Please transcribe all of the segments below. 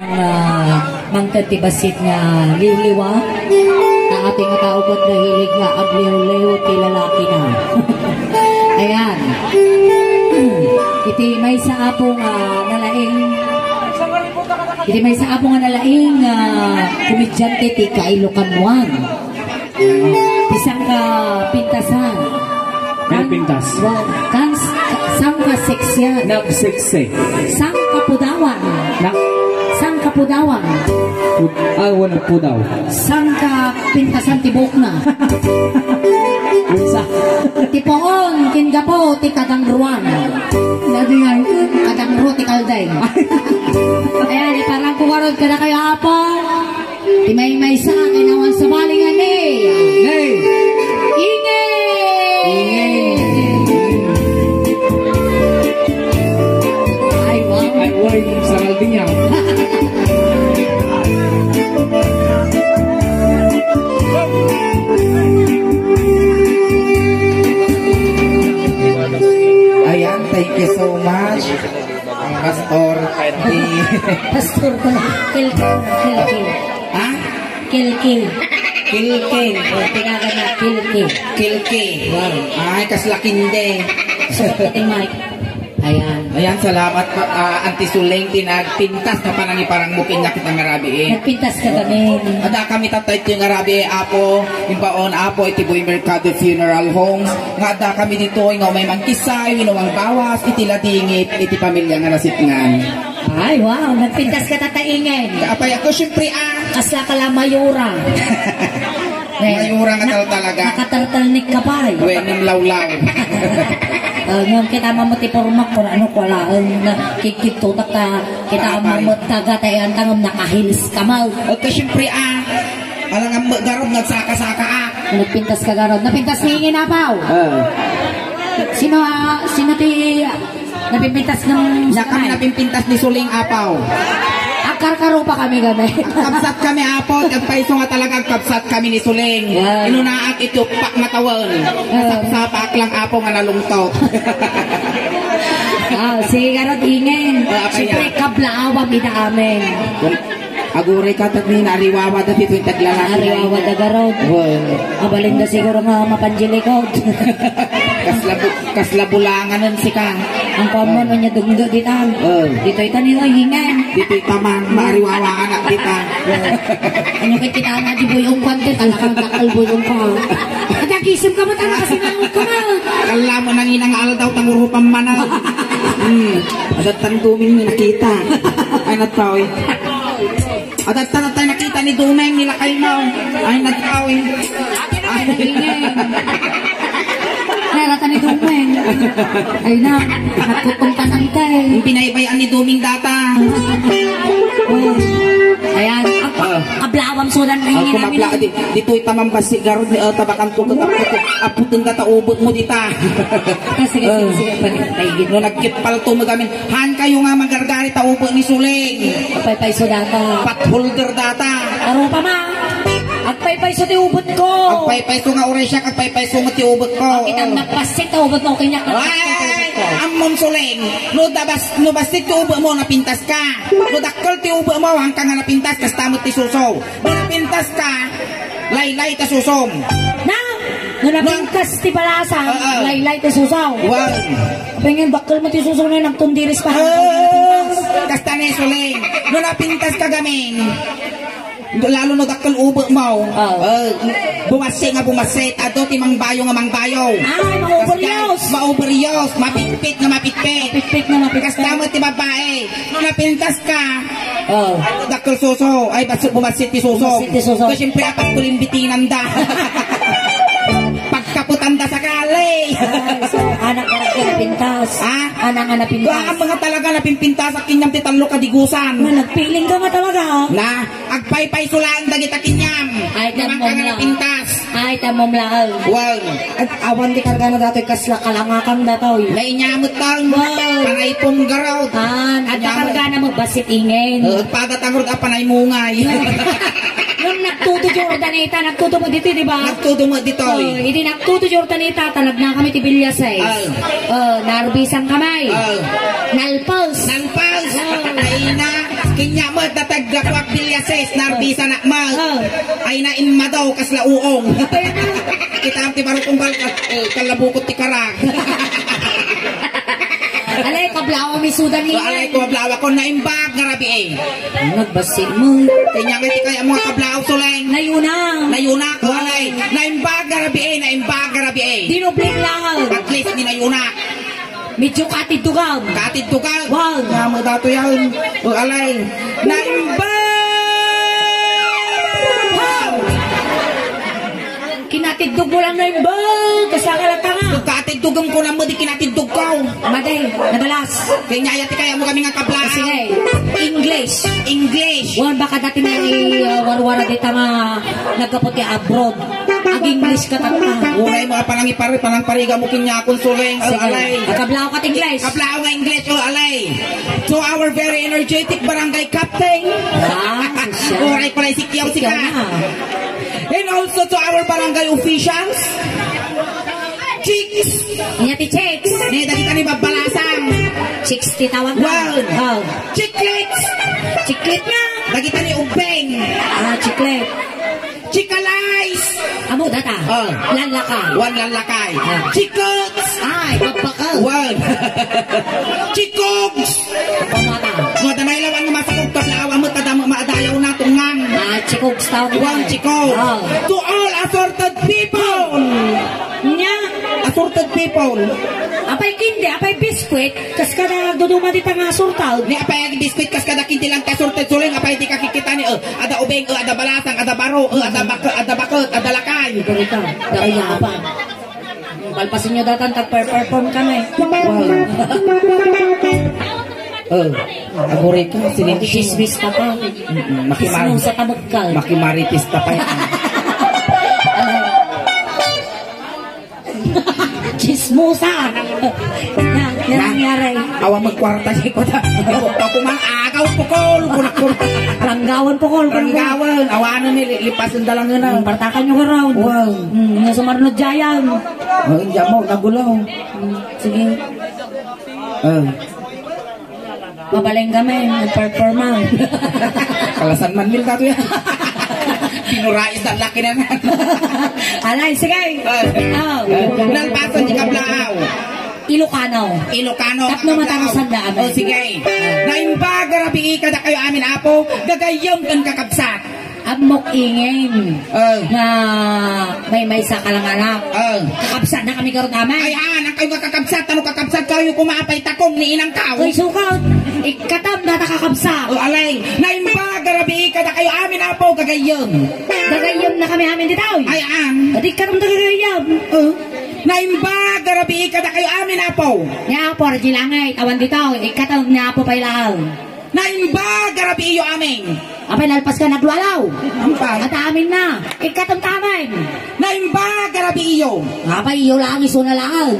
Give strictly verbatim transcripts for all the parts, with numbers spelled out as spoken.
Ah, mangted ti bassit nga liwliwa. Nga apay nga tao ket nahilig nga agliwliw ti lalakina. Ayan. Iti maysa, Apo, nga nalaing, iti maysa, Apo, nga nalaing, ah, komedyante ti Kailokan One. Ti sangka pintasan. Ay, pintas. Wa-, kan-, sangka seksyan. Nagseksi. Sangka pudawan. Na- Sangka pudawan. Pud-, ah, wala pudaw. Sangka pintasan ti buokna. Unsa? Ti puon, ken gapu, ti kadangruan. Lagi nga ito. Kadangru, ti kaldeng. Ayan, iparangko ngarud kadakayo, Apo. Ti maymaysa, kinawan sa bali nga ni. Nay! Ingay! Ingay! Ay, wow. Ay, wow, sa Calvinia. Ayan, thank you so much. Ang pastor, di Pastor pala. Kilkil. Kilkil. Ha? Kilkil. Kilkil. O, tinagan na, kilkil. Kilkil. Wow. Ay, kasla kinde. Sukat pati mic. Ayan. Ayan, salamat pa, ah, Auntie Suleng, ti nagpintas nga panangiparang mo kaniak ita nga rabii. Nagpintas ka kami. Adda kami tattay ti nga rabii, Apo, imbaon, Apo, iti Boy Mercado Funeral Homes. Nga adda kami ditoy nga umay mangkisay wenno mangbawas iti ladingit iti pamilia nga nasipngan. Ay, wow, nagpintas ka, Tata Ingen. Apay ako, siyempre, ah. Kasla ka la, mayura. Mayura nga tal talaga. Nakatartalnik ka pa, eh. Wenno lawlaw. Ah, ngem kita mamati pormak, kun ano ko laeng na kikitutak ta, kita Apay. Mamut taga tayan tangem nakahilis ka, mau. Agka, siyempre, ah. Alangan mo, garod, nagsaka-saka, ah. Nagpintas ka garod. Napintas ni Ingen, Apaw. Ah. Sino, ah, sino ti, ah, napinpintas ng Diak kami napinpintas ni Suling, Apaw. Agkarkaro pa kami, kami. Agkabsat kami, Apo. Agpayso nga talaga, agkabsat kami ni Suling. Yan. Inunaak iti uppak nga tawen. Ah. Nasapsapaak lang, Apo, nga nalungtot. Ah, sige, garod, Ingen. Ah, kaya. Siyempre, kablaawam ida amin. Aguray ka, tagni, nariwawa da dito yung taglalaki. Nariwawa da garod. Well. Mabalin da siguro nga mapanjilikod. Kasla bu-, kasla bulangan nun sika. Ang common, oh, niya dunggo ditan. Oh. Dito ita ni Roy, hingan. Dito ita man, mariwawa anak dita. Ano kay kita na di buyong kwan, di talagang dakal buyong ko. At nagisim ka mo, tanga kasi naunod ko na. Kala mo nang inang aldaw, tangurupan man na. Hmm. Adat tang duming nakita. Ay, nataw eh. Adda ta natay nakita ni Dumeng, ni lakay mo. Ay, nagkaw, eh. Ay, nagingin. Ay, rata ni Dumeng. Ay, na. Nagkutong ka ng tay. Yung binaybay-an ni Dumeng data. Oh. Ayan. Ah. Kablawang sudan na Ako hingin namin. Mabla-, di, dito itamang basi garod ni, uh, tabakan ko, aputin ka taubot mo dita. Ah, sige, sige, sige. Pwede, pwede. No, nagkipal to, magamin. Han kayo nga magargari ta ubo ni Suling. Agpaypayso data. Pot holder data. Arupa ma. Agpaypayso ti ubot ko. Agpaypayso nga uray siya, agpaypayso mo ti ubot ko. Kitang nagpasit ta ubot mo, kanya ka. Ay, ammon Suling. No dabas, no bassit ti ubo mo, napintas ka. No dakkel ti ubo mo, hangka nga napintas, kasta mo ti suso. No napintas ka, laylay ta susom. Na, no napintas ti balasa, Oo. Laylay ti suso. Wow. Pengen dakkel mo ti suso na nagtundiris pa. Ah, kasta ni Suling. No napintas ka gamin. Lalo no dakkel ubo mo. Oo. Ah, bumassi nga bumassit. Adu ti mangbayo nga mangbayo. Ay, mauberyos. Kasta, mauberyos. Mapitpit nga mapitpit. Pitpit nga mapitpit. Kasta mo ti babae. No napintas ka. Oo. Dakkel suso. Ay, bas-, bumassit ti suso. Bumassit ti suso. Kasi siyempre, apat ko limbitinan da. Pagkaputan da sakali. Ay, so, anak nga napintas. Ha? Anak nga napintas. Kaya ang mga talaga napimpintas, akin niyang ti tallo kadigusan. Na, nagpiling ka nga talaga, ha? Na, agpaypayso lang dagita kinyam. Ay, Naman ka nga tamom lang. Napintas. Ay, tamom lang. Wow. Ag-, awan di karga na datoy, kasla kalangakan datoy. Nainyamot lang. Wow. Panay punggarot. Ah, at Inyamot. Karga na mo, basit ingen. Uh, pagatangod, ah, panay mungay. Nung nagtuto ti Jordanita, nagtuto mo dito, di ba? Nagtuto mo dito, Oh, eh. Hindi nagtuto ti Jordanita, tanag na kami ti Bilyas, eh. Ah. Oh, narbisan kami. Ah. Nalpos. Nalpos. Oh. Ay na. Kanya met, datag gapuak Villases, narbisa na met. Oh. Ay na inmadaw, kasla uong. Kitaem ti barukong bal-, eh, kalabukot ti karag. Alay, kablawa mi sudan ni. Alay, ko, kablawa ko, naimbag nga rabii. Nagbasi mo. Kanya nga ti kaya mga kablaw, Suleng. Nayuna. Nayuna ko, alay. Naimbag nga rabii, naimbag nga rabii. Dinubling lahat. At least, ni nayuna. Medyo katiddugan. Katiddugan? Wow. Nga mo dato yan. O, alay. Naimbag! Kinatiddog mo lang, naimbag! Kasla ka lang tanga. Kung katiddugan ko lang mo, di kinatiddog ko. Maday, nabalas. Kanya yati kaya mo kami nga kablaw. Sige. English. English. Wan, baka dati may, uh, warwara dita nga nagkapot ti abroad. Ag-English ka, tata. Uray, mga panangipar-, panangpariga mo, kinya, konsuling. Sige. Alay. Kablaw ka, English. Kablaw nga English, o, alay. To our very energetic barangay captain. Ah, siya. Uray, pala, sikyaw, sika. Sikyaw na. And also to our barangay officials. Chicks. Iya ti chicks. Ni, dagita ni babbalasang. Chicks ti tawag na. Wow. Oh. Chicklets. Chiclet nga. Dagita ni ubbing. Ah, chiclet. Chikalays. Amo data. Oh. Lalaka. Wan lalakay. Ah. Chikots. Ay, pagbaka. Wan. Chikogs. Pamata. Nga danay lawan nga masakog ka na awa mo, tada mo maadayaw na tungang. Ah, chikogs tawag na. Wan chikog. Oh. To all assorted people. Nya? Assorted people. Apay kindi, apay biskwit, kas kada agduduma dita nga assorted. Ni apay ag biskwit, kas kada kindi lang ti assorted, Suleng, apay di kakikita ni, eh, ada ubing, eh, ada balasang, ada baro, eh, ada bak-, ada baket, ada lakay. Ito rito, darayapan. Palpasin nyo datan, tag-perform kami. Wow. Eh, aguri ka, sining chismis ka pa. Mm-mm, makimar-, Chismosa ka magkal. Makimarites ka pa yan. Chismosa! Yan, yan Na? Nangyari. Awa magkwarta si Kota. Ipukta ko man, agaw pukol, kunak-kunak. Ranggawan pukol, kunak-kunak. Ranggawan, awanan ni, li-, lipasan da lang yun, ah. Hmm, partakan nyo ka raw. Wow. Hmm, yung sumarunod dyan. Oh, hindi mo, nagulaw. Hmm, sige. Oh. Mabaleng kami, nag-perform man. Kalasan man mil tato yan. Pinurais na laki na na. Alay, sige. Oh. Oh. Nalpasan di kablaaw. Ilocano. Ilocano. Tapno matarusan da amin. Oh, sige. Naimbag a rabii kadakayo amin, Apo, gagayyem ken kakabsat. Ammok ingen. Oh. Nga maymaysa ka lang anak. Oh. Kakabsat na kami garud, Amay. Ay, ah, nang kayo nga kakabsat, ano kakabsat kayo, kumaapay takong ni inang kao? Uy, sukat. Ikkatam na ta kakabsat. Oh, alay. Naimbag a rabii kadakayo amin, Apo, gagayyem. Gagayyem na kami amin ditoy. Ay, an. Adi ikkatam ta gagayyem. Oh. Naimbag a rabii kadakayo amin, Apo. Ni Apo, Arji Langit, awan ditoy. Ikkatam ni Apo pay laeng. Naimbag a rabiiyo amin. Apay nalpas ka naglualaw. Ampay. At amin na. Ikkatam ta amin. Naimbag a rabiiyo. Apay iyo lang, iso na lang.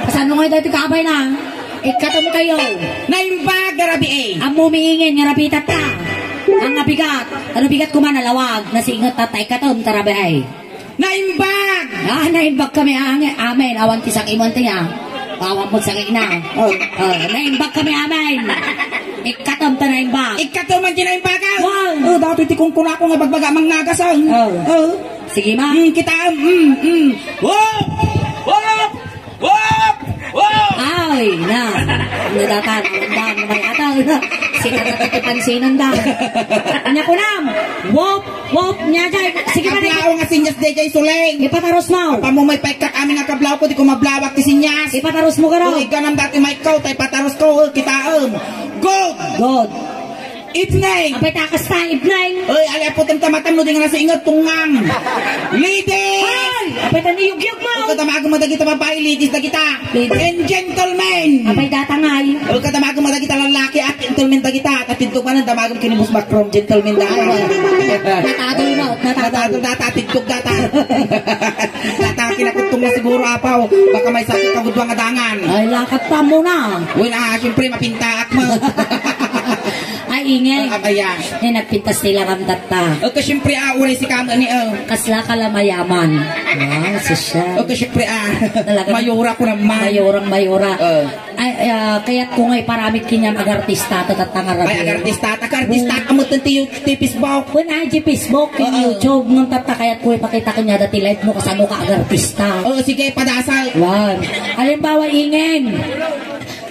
Kasano nga dati kabay na? Ikkatam kayo. Naimbag a rabii. Ammo miingen nga rabitat ta. Ang nabigat. Ano bigat kuman nalawag. Nasingot ta ikkatam ta rabii. Naimbag! Ah, naimbag kami, ang-, amen. Awan ti sakit mo, ante, ah. Awan mo sakit na. Oh. Oh, naimbag kami, amen. Ikkatam ta naimbag. Ikkatam man ti naimbag, ah. Wow. Oh, dati ti kungkuna ko nga bagbaga mangnagas, ah. Oh. Oh. Sige, ma. Mm, kita, mm, mm. Wow! Wow! Wow! Wow! Ay, na. Nadatan, ang dami may ataw, na. Sika na ti pansinan da. Anya ko na. Wop, wop, nya jay. Sige pa, Kablao nga sinyas de jay, Suleng. Ipataros mo. Apa mo may paikkat amin nga kablao ko, di ko mablawak ti sinyas. Ipataros mo, garo. Uy, ganam dati may ikaw, tay pataros ko, eh, kitaem. Good. Good. Evening. Apay ta kasta, evening. Oy, ali, apo, tamtamatam no, di nga nasa ingat, tungang. Lady. Ay, apay ta niyugyug mo. O, katamagam mo dagita babae, ladies dagita. Ladies. And gentlemen. Apay data ngay. O, katamagam mo dagita lalaki, at gentlemen dagita. At tintumanan, tamagam kinibus backroom, gentlemen data. Natadol mo, natadol. Natadol data, tintuk data. Data, kinakutong na siguro, apaw. Baka may sakit ka gudwang adangan. Ay, lakat pa muna. Uy, na, siyempre, mapintaak mo. Ay, ingay. Ah, kaya. Ay, nagpintas ti laram tatta. O, ka, siyempre, ah, uray si kama ni, oh. Kasla ka la mayaman. Ah, sosyal. O, ka, siyempre, ah, talaga. Mayura ko naman. Mayurang mayura. Oh. Ay, ah, kayatko nga iparamid kaniam agartista, ta tatta nga radio. Ay, agartista, agartista, hmm, ka met ti, ti Facebook. Wen, ay, di Facebook, ken, oo, YouTube, ngem tatta kayatko ipakita kaniada ti life mo, kasano ka agartista. Oo, sige, padasal. Wan. Halimbawa, ingen.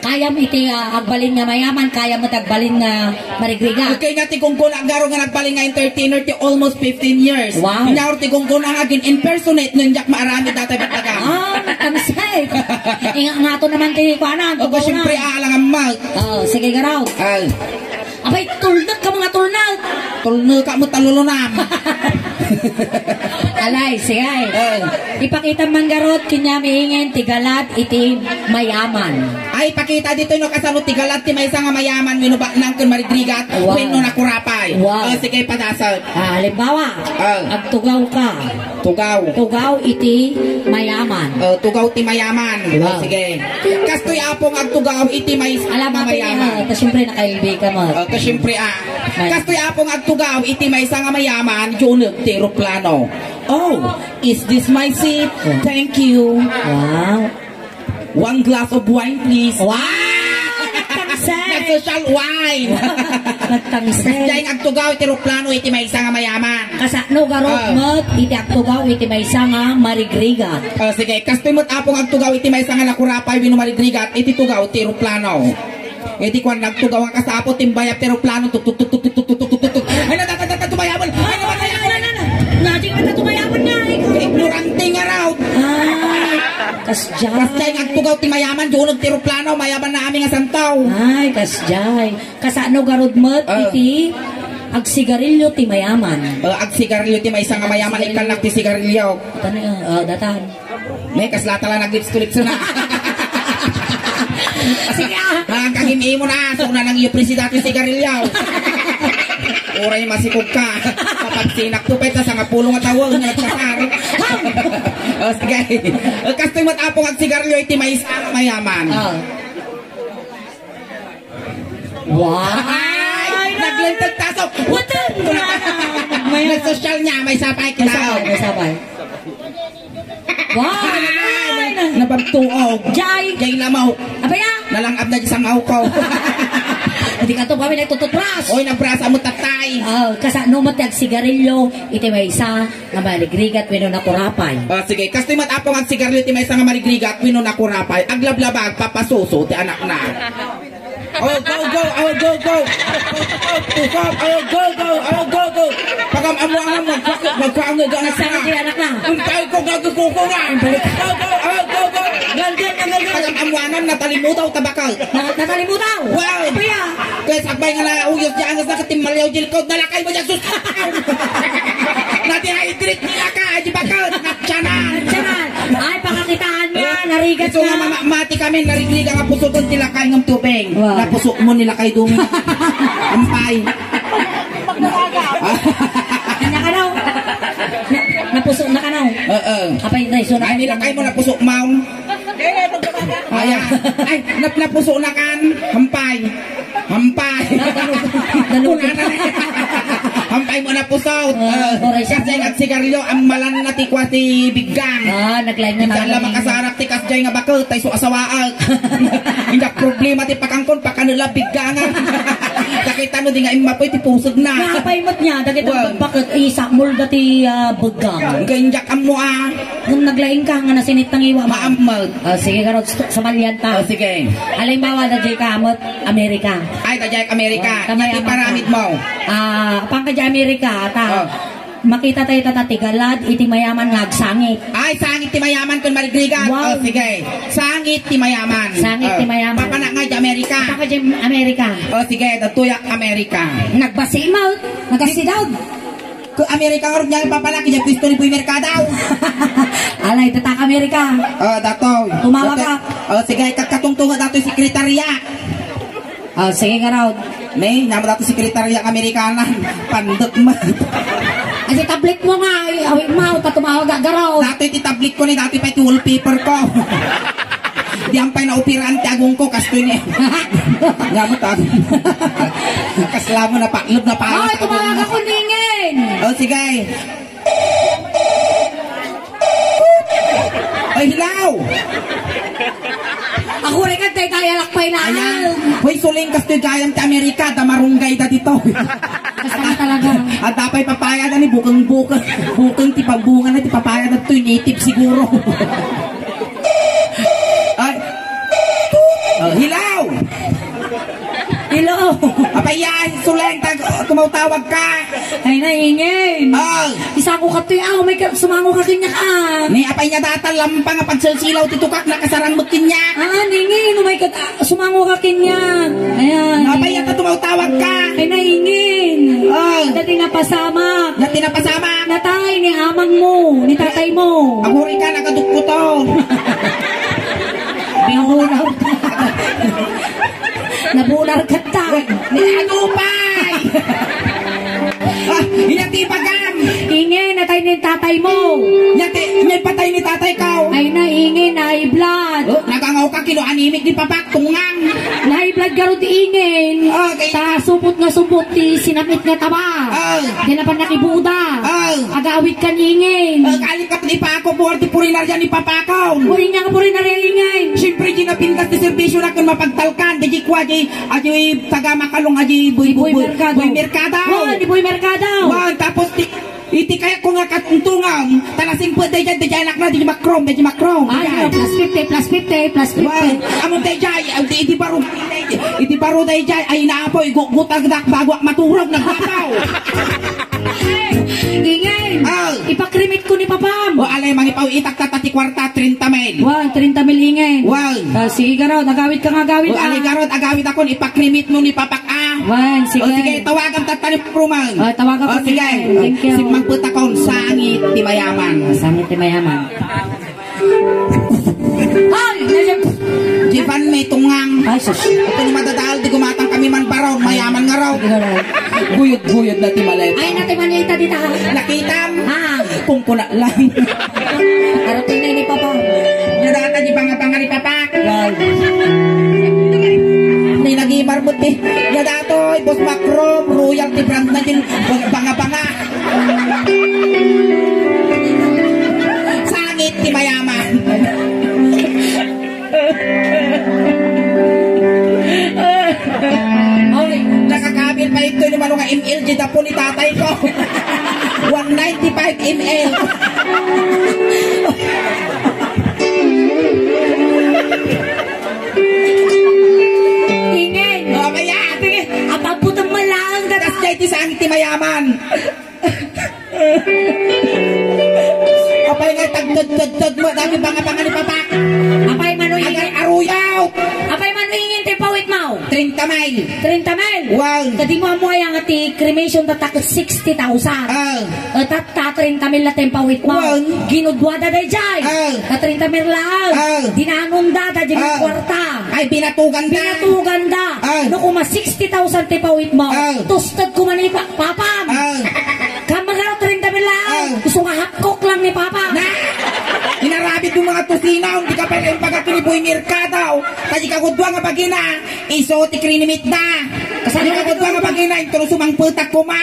Kayam iti, ah, agbalin nga mayaman, kayam met agbalin nga marigrigat. Okay nga ti kunkuna, garo nga nagbalin nga entertainer ti almost fifteen years. Wow. Inyawar ti kunkuna nga agin-impersonate no diak maaramid data bitbaga. Ah, nagtangsay. Inga nga to naman ti kuanan. O, siyempre, alangan mo. Oh, sige, garo. Ay. Abay, tulnek ka, mga tulnek. Tulnek ka, matalulunam. Alay, sige. Eh. Ipakita man garud, kaniam ingen ti galad iti mayaman. Ay, pakita ditoy no kasano ti galad ti maysa nga mayaman, wenno baknang ken marigrigat, wow, wenno nakurapay. Wow. Oh, sige, padasal. Ah, halimbawa, ah, agtugaw ka. Tugaw. Tugaw iti mayaman. Oh, tugaw ti mayaman. Wow. Oh, sige. Kastoy, Apo, nga agtugaw iti maysa nga mayaman. Ala, ta siyempre, nakailbi ka mo. Oh, ta siyempre, ah. May- Kastoy, Apo, nga agtugaw iti maysa nga mayaman, diay uneg ti eroplano. Oh, is this my seat? Oh. Thank you. Wow. One glass of wine, please. Wow! Nagtangsay! Nag-social wine! Nagtangsay. Diay nga agtugaw iti eroplano iti maysa nga mayaman. Kasano garud, ah, met iti agtugaw iti maysa nga marigrigat? Ah, sige, kastoy met, Apo, nga agtugaw iti maysa nga nakurapay wenno marigrigat iti tugaw ti eroplano. Iti kuan, nagtugaw nga kasapo, timbayab ti eroplano, tuk, tuk, tuk. Ay, na, na, na, na, tumayaman! Ay, na, na, na, na, na, na. Nading na tumayaman nga, eh. Ignorante nga raw. Ay, kasjay. Kasjay nga agtugaw ti mayaman, diay uneg ti eroplano, mayaman na amin nga santaw. Ay, kasjay. Kasano garud met, ah, iti agsigarilio ti mayaman. Ah, agsigarilio ti maysa nga mayaman, agsigarilio. Ikkannak ti sigarilio. Datan, ah, ah, datan. Ne, kasla ta la naglipsko-lipsko na. Sige, ah. Ah, kagim-imo na, so na nang iyo presida ti sigarilyo. Uray masikog ka. Kapag sinak to, peta, sangapulo nga tawo, nga nagkasar. Oh, sige. Oh, kastoy met, Apo, nga agsigarilyo iti maysa nga mayaman. Ah. Wow! Ay, naglenteg taso. What the? Nagsosyal niya, may sapay kita. May sapay, may sapay. Wow! Ay, nabagtuog. Jay! Jay Lamaw. Abaya! Nalangab na di sangaw ko. Hindi ka to, kami nagtututbras. Oy, nabrasa mo, tatay. Oh, kasano mo ti agsigarilyo, iti maysa nga marigrigat wenno nakurapay. Ah, sige, kastoy met, Apo, nga agsigarilyo ti maysa nga marigrigat wenno nakurapay, aglablabag, papasuso ti anakna. Oh, go, go, oh, go, go. Pusok, oh, go, go, oh, go, go. Pagam-amuanam, magkak-, magkaangga na. Sana di anak na. Untay ko, gagikuko na. Go, go, oh, go, go. Ganyan na, ganyan. Pagam-amuanam, natalimutaw, tabakal. Na-, natalimutaw? Wow. Kuya. Kaya sakbay nga na, uyos di angas na katimaliaw, jilkod, nalakay mo dyan, sus. Nati ay, dirit nila ka, di bakal. Natsanan. Natsanan. Ay, pakakitaan niya, narigat. Isu nga na. Mama-, mati kami, narigriga nga pusoton ti lakay ngem tubeng. Wow. Napusok mo ni lakay dumi. Ampay. Ania ka daw? Na-, napusok na ka daw? Oo. Apay, na, isu na. Ay, ni lakay mo, napusok mo. Ayan. Ay, nap-, napusok na kan. Ampay. Hampay. Dalugan. Kunana. Hampay mo na pusot. Ah, ah, correct. Kasi ang sigarilyo, ang malan na ti kwa ti biggang. Ah, naglain na. Hindi lang makasarap ti kasjay nga bakit, tay so asawaak. Hindi problema ti pakangkon, pakanila biggangan. Nakita mo, di nga imapoy ti pusod na. Napay mo't niya, dagit ang bakit, isa, mulda ti, ah, biggang. Ang ganyak amo, ah. Nung naglaing ka, nga nasinit ng iwa mo. Maammag. Ah, sige, karot, sa malian ta. Ah, sige. Halimbawa, na di ka, amot, Amerika. Ay, ta diay Amerika. Oh, iti paramid mo. Ah, pangka diay Amerika, ta. Oh. Makita tayo, tata, ti galad, iti mayaman nga agsangit. Ay, sangit ti mayaman kun marigrigat. Wow. Oh, sige. Sangit ti mayaman. Sangit ti mayaman. Oh. Papanak nga diay Amerika. Pangka diay Amerika. Oh, sige, datuyak Amerika. Nagbasi mo, nagasidaw. Ku Amerika nga rod niya, papanak, diay pwesto ni Boy Mercado. Alay, tatak Amerika. Oh, datoy. Tumawag ka. Oh, sige, kakatungtungan datoy sekretarya. Ah, sige nga raw. Ne, namo dato sekretarya Amerikana. Pandek mo. Ay, si tablet mo nga, ay, awit mo, ta tumawag ka raw. Datoy ti tablet ko ni, datoy pa iti wallpaper ko. Di ampay naopiraan ti agong ko, kastoy ni. Nga mo, tag-, kasla mo, napaklob na pala. Ay, tumawag ako, Ningen. Oh, sige. Ay, hilaw! Ako rin ka, tay-tay, alak pay na. Ayan. Hoy, Suleng, kastoy gayam ti Amerika, da marunggay da dito. Basta ka talaga. At dapat papaya da ni bukeng-bukeng. Bukeng ti pabunga na ti papaya da to'y native siguro. Ay. Oh, hello! Hello! Apay yan, Suleng, tag-, tumawtawag ka. Ay, naingin. Oh. Isango ka to'y, ah, may ka-, sumango ka kanya ka. Ni, apay niya data, lampa nga pagsilsilaw ti tukak, nakasarang met kanya. Ah, ningin, umay ka, ah, sumango ka kanya. Ayan. Apay yata tumawtawag ka. Ay, naingin. Oh. Dati napasamak. Dati napasamak. Natay ni amang mo, ni tatay mo. Aguri ka, nagadukkuton. Nabunar. Nabunar ka ta. Ni ano pay? Ah, inati pagam. Ingin, natay ni tatay mo. Inati, may patay ni tatay ka. Ay na, ingin, high blood. Oh, nagangaw ka, kilo anemic ni papak, tungang. Na-high blood garud ingin. Okay. Ta supot nga supot ti sinamit nga taba. Oh. Di na pa nakibuda. Oh. Agawid kan ingin. Oh, kali ka ni pako, buwar ti purinarya ni papakaw. Purinarya nga purinarya ingin. Siyempre, di napintas ti serbisyo na kun mapagtalkan. Di kua, di, adi taga Makalong, adi boy, boy, boy, boy merkado. Boy merkado. Wan, di boy merkado. Wan, tapos ti, iti kayat ko nga katungtungan, ta nasingpet daydiay, daydiay anak na, di makrom, di makrom. Ay, plus fifty, plus fifty, plus fifty. Wan, amon daydiay, iti, iti baro, iti baro daydiay, ay naapoy, gu-, gutagdak, bago ak maturog, nagpapaw. Ingay, ah, ipakrimit ko ni papam. O, alay, mangipaw itak tata ti kwarta, treinta mil. Wan, treinta mil ingay. Wan. Ah, sige, garod, agawid ka nga agawid, o, ah. Alay, garod, agawid akon, ipakrimit mo ni papak, ah. Wan, sige. O, sige, tawagam tata ni Pruman. O, tawagam ko, sige. Thank you. Sing magputakon, sangit ti mayaman. Sangit ti mayaman. Ay, nasip. Jipan may tungang. Ay, sus. Ito ni madadal, di gumatang kami man baron, mayaman nga raw. Sige na. Guyod-guyod na ti malet. Ay, nati manita dita. Nakitam? Ah. Kung kuna lang. Arating na ni Papa. Nadata di banga-banga ni Papa. Yan. Ni nagimar mo ti. Nadatoy, boss Macro, royalty brand na din. Banga-banga. Sangit ti mayaman. Oy, nakakabil pa ito ni Manong M L G dapo ni tatay ko. One ninety-five M L. Ingay. O, kaya? Sige, apaputang malaang ka. Kas jay ti sangit ti mayaman. Apay nga tagtagtagtag mo, dami banga-banga ni Papa. Apay, mano ingin? Agay aruyaw. Apay, mano ingin ti pawit mo? Treinta mil. Treinta mil? Wow. Kadi mo amo ay nga ti cremation tatak sixty thousand. Ah. E, tatta, treinta mil la ti pawit mo. Wow. Ginudwa da dayjay. Ah. Ta treinta mil la. Ah. Dinanong da, da, di kwarta. Ay, binatugan da. Binatugan da. Ah. No, kuma sixty thousand ti pawit mo. Ah. Tusted kuma ni pa-, papam. Ah. Kamagaro treinta mil lang. Ah. Gusto nga hapkok lang ni Papa. Na! Inarabit mo mga tusinaw, hindi ka pwede yung pagkakini Boy Mercado. Kadi ka gudwa nga bagina, iso ti krinimit na. Kasali ka gudwa nga bagina, intro sumangputak ko ma.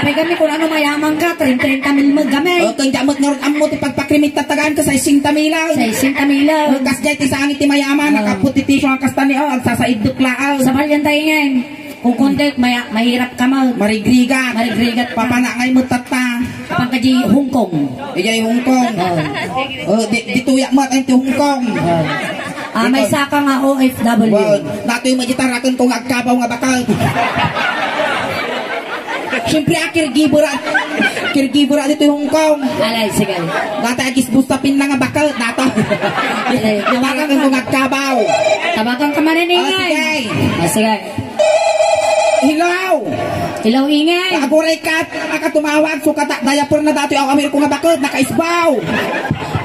Apay kami kung ano mayaman ka, treinta mil mo kami. O, kung damot nga ron, amo ti pagpakrimit tatagaan ka, saisingta mil lang. Saisingta mil lang. O, kas jay ti sangit ti mayaman, ah, nakaputi ti siya, kasta ni, o, agsasaibdok lang. Sabalian tayo ngayon. Kung kunti, maya-, mahirap ka, ma-, marigrigat. Marigrigat ka. Papana ngay mo tatta. Kapag ka di Hong Kong. Ijay Hong Kong. Oo. O, di, di tuyak mo, ti Hong Kong. Oo. Ah, may saka nga O F W. Wow. Dati yung magitar akin kung agkabaw nga bakal. Siyempre, ah, caregiver, ah. Caregiver, ah, dito yung Hong Kong. Alay, sige. Dati, agis busta pin na nga bakal. Dati. Alay, tawagan kung agkabaw. Tawagan ka maniningay. Ah, sige. Ah, sige. Hello! Hello, ingay. Aguray ka, nakatumawag, so kata, diaper na dati, ako, amir ko nga bakit, nakaisbaw.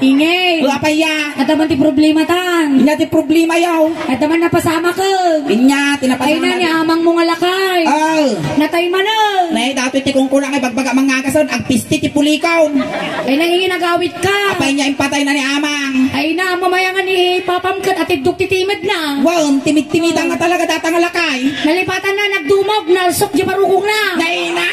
Ingay. Wala pa iya. Adaman ti problema tan. Inya ti problema yaw. Adaman napasama ka. Inya, tinapasama. Ay na, ni amang mo nga lakay. Ah. Natay man, ah. Nay, dati ti kungkuna nga ibagbaga mangagasan, agpisti ti pulikon. Ay na, ingay nagawit ka. Apay niya, impatay na ni amang. Ay na, mamayangan ni papam kat atiddok ti timed na. Wow, timid-timid nga talaga data nga lakay. Nalipatan na, nagdumog, nalsok di parukong na. Nay na,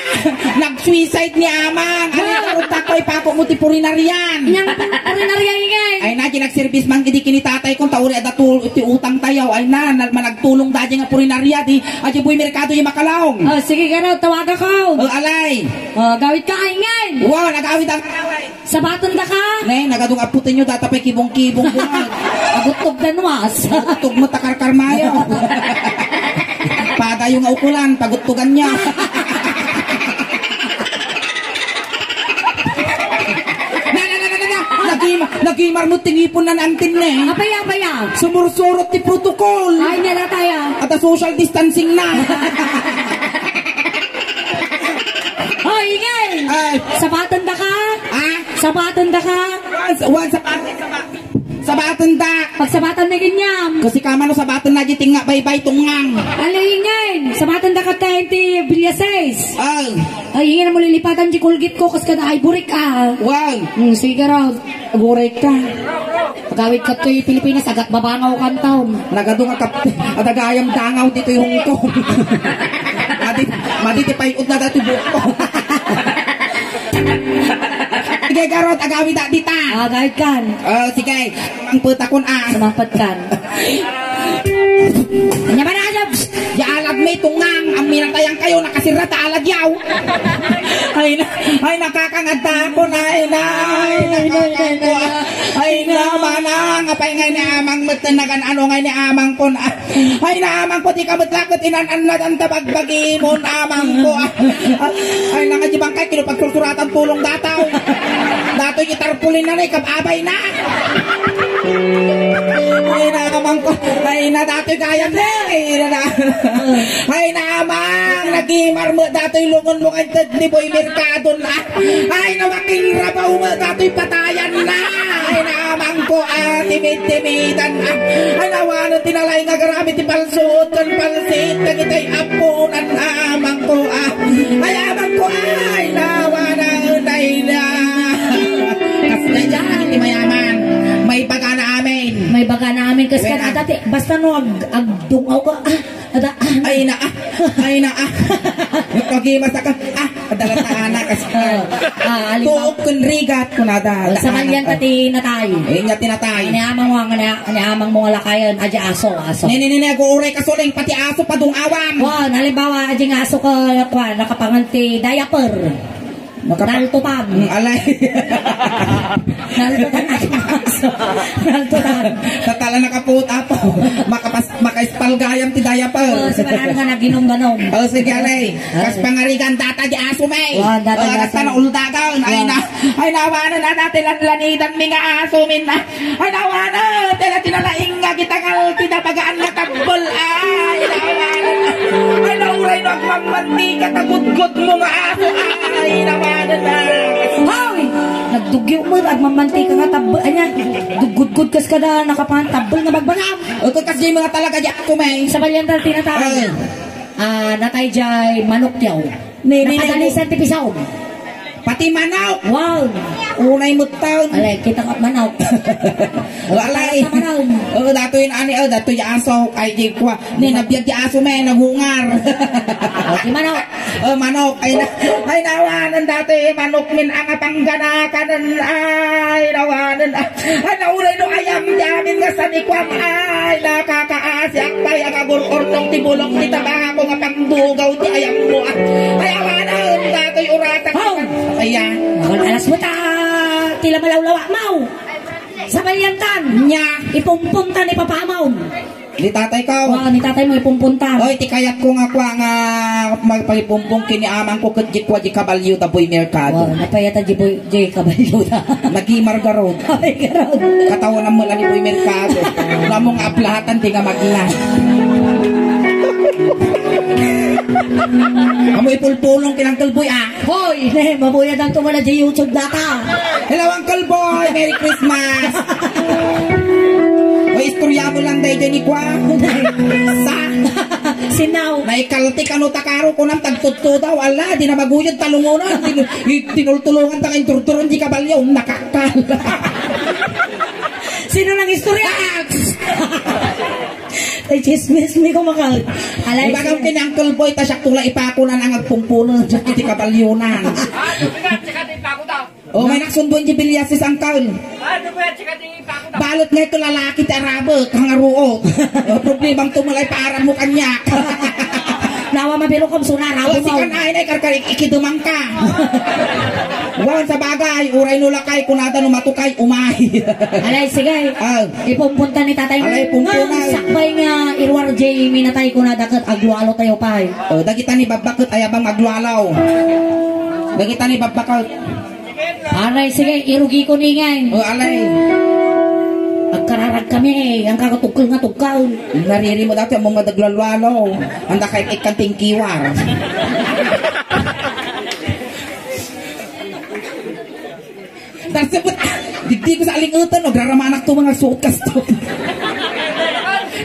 nag-suicide ni amang. Ano yung karunta ko, ipako mo ti purinarian. Inyang purinarian, ingay. Ay na, ginag- Service man idi kini tatay kon, ta uray adda tul-, ti utang tayo, ay na, na, managtulong da di nga purinarya, di, adi boy merkado di makalaong. Oh, sige, garo, tawagak. Oh, alay. Oh, gawid ka, ay, ngay. Wow, nagawid ang Sabaton da ka? Ne, nagadong aputin nyo, data pa'y kibong-kibong ko na. Agutog da nuas. Agutog mo, takarkar mayo. Padayo nga ukulan, paguttugan niya. Na, na, na, na, na, na. Nagima-, nagimar mo tingipon na nantin ne. Apaya, apaya. Sumursurot ti protocol. Ay, niya na tayo. At a social distancing na. Oh, ingay. Ay. Sabaton da ka? Ah? Sabaton da ka? Wan, wan, sabaton, saba-, sabaton da. Pagsabatan na ganyan. Kasi ka man, sabaton na di tinga baybay tungang. Alay, ingay. Sabaton da ka tayo ti Villaseis. Ay. Ay, ingay na mo lilipatan di kulgit ko, kas ka na ay burik, ah. Wow. Hmm, sige raw. Aguray ka. Agawid ka to'y Pilipinas, agat babangaw kan taon. Nagadu nga kap-, adagayam dangaw dito'y Hong Kong. Madi, madi ti payod na dati buko. Sige, garot, agawid da dita. Ah, agawid kan. Oh, sige. Ang putakon, ah. Sumangpet kan. Anya ba na, Jobs? Ya alad mi tungang, ang minatayang kayo, nakasira ta alad yaw. Ay na, ay, nakakangadta ako na, ay na, ay, ay, nakakangko, ay, ay, ay, na, manang, apay nga ni amang met, nagan ano nga ni amang ko na. Ay, na amang ko, di ka met laket, inan-an na dan tabagbagi mo, na amang ko, ah. Ay, na nga di bangkay, kilo pagsursuratan tulong dataw. Datoy itarpulin na, ikab-abay na. Ay, na amang ko, ay, na datoy gayam, eh. Ay, na, na. Ay, na amang, nagimar mo, datoy lungon mo, kay Ted ni Boy Mercado na. Ay, nawaking rabaw mo, datoy patayan na. Ay, na amang ko, ah, timid-timidan, ah. Ay, nawanan tinalay nga garami ti palsuot, kan palsit, dagitay apunan, ah, amang ko, ah. Ay, amang ko, ay, nawanan, ay, na. Kas na dyan, di mayaman. May baga na amin. May baga na amin. Kas Wait, kan ah. Adati, basta no, ag-, agdungaw ka, ah, ada, ah, Ay, na, ah. Ay, na, ah. Yung pag-imas ka, ah, adala ta, anak. Kasi, Ah, ah, alimbawa. Tuok kun rigat, kunada. Oh, sa malian ta ti natay. Eh, nga ti natay. Ani amang mo, ani, ani amang mo nga lakayan, adi aso, aso. Nini, nini, aguuray ka suling, pati aso, padung awam. Wa, halimbawa, adi nga aso ka, kwa, nakapangan ti diaper. Nakapa- Naltutan. Mm, alay. Naltutan na yung aso. Naltutan. Tatala nakapuot, apo. Makapas-, makaispalgayam ti diaper. Oh, si Manalo nga naginom-ganom. Oh, sige, alay. Ay. Kas pangarigan, data di aso, may. Wa, data Oh, di aso. Kas panauldagan. Ay, Wa. Na. Ay, nawanan na dati lanlanidan mi nga aso, min na. Ay, nawanan, tela tinalaing nga gitangal, tinabagaan nga tabbol. Ay, nawanan. Ay, nauray no agmammantika, tagudgod mo nga aso. Ay, nawanan na. Hoy! Nagdugyo mo, agmammantika nga tabbol. Anya, gudgud kas kada nakapangan tabbol nga bagbanam. O, to, kas di mga talaga di ako, may. Sa balyan tal tinatay. Ay. Ah, natay jay manok yaw. Ne, ne, ne. Nakadalisan ti pisaw. Pati manok. Wow. Unay mo taon. Alay, kita ka manok. Alay. Kita ka manok. Oh, datoy na ani, oh, datoy ya aso. Ay, di kwa. Ni, nabiag ya aso, may, nagungar. Oh, di manok. Oh, manok. Ay, na, ay, nawanan datoy, manok min ang apanggana kanan. Ay, nawanan. Ay, naulay no ayam, di amin nga sanikuam. Ay, nakakaasiak pay, ang agur-urnong ti bulong, ti tabako nga pangdugaw, ti ayam mo. Ay, awanan, datoy orasan. Haw! Ayan. Awan alas mo ta, tila malawlawa, maw. Sa balyantan. Nya. Ipumpuntan, ipapamaw. Ni tatay ko. Wa, ni tatay mo ipumpuntan. Oy, ti kayat ko nga kwa nga magpagipumpong kini amang ko ket di kwa di kabalyo da boy merkado. Wa, napayata di boy, di kabalyo da. Nagi margarod. Ay, garod. Katawan mo lang ni boy merkado. Namong aplahatan di nga magna. Amo ipulpulong kinang kalboy, ah. Hoy, ne, mabuya dan tumala di YouTube data. Hello, Uncle Boy! Merry Christmas! O, istorya mo lang, day, day, ni Kwa. Sa? Sinaw. Naikalti, kano takaro ko nang tagtutto daw. Ala, di na maguyod, talungunan. Tin-, i-, tinultulungan ta kay turturon, di kabalyo. Nakakal. Sino nang istorya? Ay, chismis, mi kumakal. Alay, Ibaga siya. Kini Uncle Boy, ta siya tula ipakunan ang agpungpunan, siya kiti kabalyonan. Ah, ano ba? Tsaka di pa ako daw. O, may naksunduan di Villaseis, Uncle. Ah, ano ba? Tsaka di pa ako daw. Alat nga ito lalaki ti arabek, hangaruot. O, problemam tumulay paarabmo kaniak. Nawa mabirukom, suna, arabo mo. Sikan ay na ikarkar, ikidumang ka. Wan, sa bagay, uray no lakay, kunada no matukay, umay. Alay, sige. Ah. Ipumpunta ni tatay mo. Alay, pumpunay. Nga, sakbay nga, iruar J, minatay kunada ket aglualo tayo pay. O, dagita ni babbaket, ayabang aglualaw. Dagita ni babbaket. Aray, sige, irugi ko ni ngay. O, alay. Agkararag kami, ang kakatugkol nga tugkol. Nariri mo dati, among madaglalwalo. Ang dakay ikkan tingkiwar. Tarsipot, digdi ko sa alingutan, no? Graramanak to, mga suot kasto.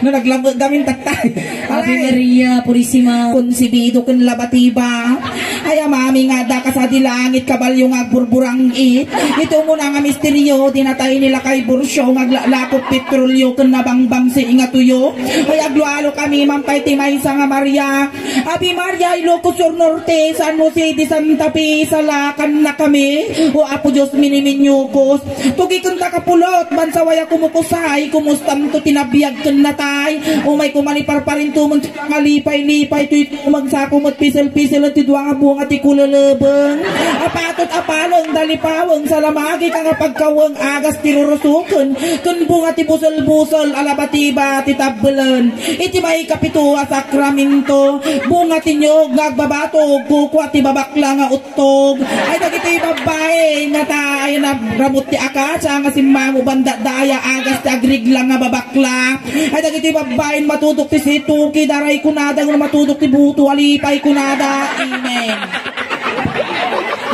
No, naglabot gamin tattay. Ave Maria Purisima. Konsibido ken labatiba. Ay, amami nga da kasadi langit, kabalyo nga agburburangit. Ito mo na nga misteryo, dinatay nila kay Bursyo, nga aglalakop petrolyo, ken nabangbang si nga tuyo. Ay, aglualo kami, mampay ti maysa nga Maria. Ave Maria, Ilocos Sur Norte, San Jose de Santa Fe, salakan na kami. O Apo Dios, miniminyukos. Tugi ken ta kapulot, bansa way a kumukusay, kumustam to tinabiag ken natay. Umay kuman iparparintumon nga lipay-lipay, toy tumagsako met pisel-pisel ti dua nga bunga ti kulelebeng. Apatot apaleng, dalipaweng, salamagi ka nga pagkaweng, agas ti rurusuken, ken bunga ti busel-busel, alabatiba ti tabbelen. Iti maikapito a sakramento, bunga ti niyog nga agbabatog, kukua ti babakla nga uttog. Ay, dagiti babbai nga ta-, ay, na-, ramut ti akasia nga simmango banda daya agas ti agrigla nga babakla. Ay, dagiti babbai matutok ti situki, daray kunada, nga matutok ti buto, alipay kunada. Amen.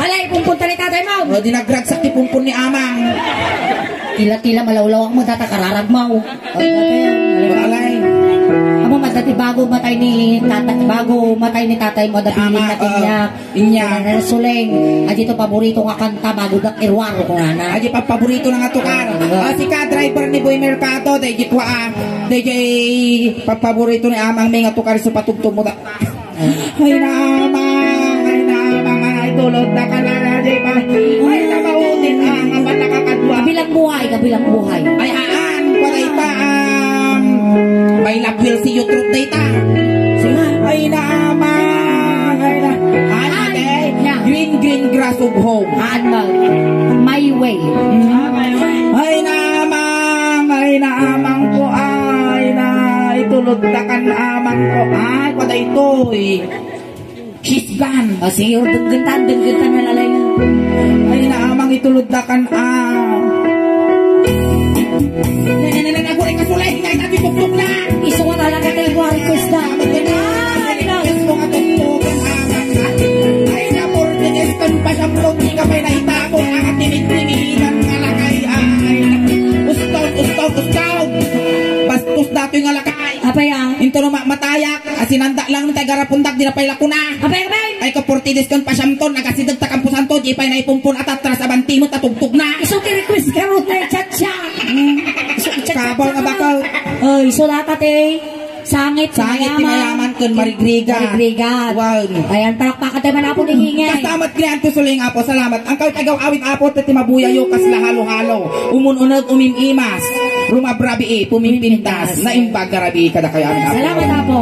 Alay, pumpunta ni tatay mo. O, di nagragsak ti pumpon ni amang. Tila-tila malawlawak mo, data kararag mo. Ay, dati, Alay. Amo, madati bago matay ni tatay, bago matay ni tatay mo, dati Ama, ni tatay oo. Niya. Inya. Suleng, adi to paborito nga kanta, bago dak irwaro ko nga na. Adi pa paborito na nga tukar. Ah, ah, sika driver ni Boy Mercado, day di kwa, ah. Day di papaborito ni Amang May nga tukar so patugtog mo da. Ay, naamang, ay, naamang, ay, tulod na ka na, di ba? Ay, namautin, ah, nga ba nakakadwa? Kabilang buhay, kabilang buhay. Ay, aan, pala ita, um, may lapwil si Yutrut na ita. Sige. Ay, naamang, ay, na, ay, Ay, ate, na. Green, green grass of home. Aan, ma-, my way. Ay, naamang, ay, naamang ko, ay, na, itulod na kan amang ko, ay, pala ito, eh. She's gone. O, sige, o, denggentan, denggentan na lalay na. Ay, naamang itulod da kan, ah. Nanananago ay kasulay, nga itabi tuktok na. Iso nga talaga tayo, Juan Cruz na. Ay, na. Yes, mga tuktokan, ah. Ay, na, forty days kan pa siya, bro, di ka pa'y naitapon, ang tinitinigan nga lakay, ay, na. Ustaw, ustaw, ustaw. Bastos datoy nga lakay. Apay, ah? Into no ma-, matayak. Asinanda lang tay garapundak, di na pay lakuna. Apay, apay? Ay, ko forty days kon pasyamton, agasideg ta kampusanto, di pay naipumpon at atras, abanti mo, tatugtog na. Iso ti request ka ron, eh, cha-cha. Hmm. Iso, cha-cha-cha. Kabaw nga baka. Oy, iso data, te. Sangit, Sangit ti mayaman. Mayaman ken marigrigat. Marigrigat. Wow. Ayan, palakpakan tayo man, Apo, ni Ingay. Basta amat kriyan ti suling, Apo, salamat. Ang kawit agaw awit, Apo, ti mabuyayo, kasla halo-halo. Umun-uneg, umim-imas. Rumabrabii, pumimpintas. Naimbag nga rabii, kada kayo, Apo. Salamat, Apo.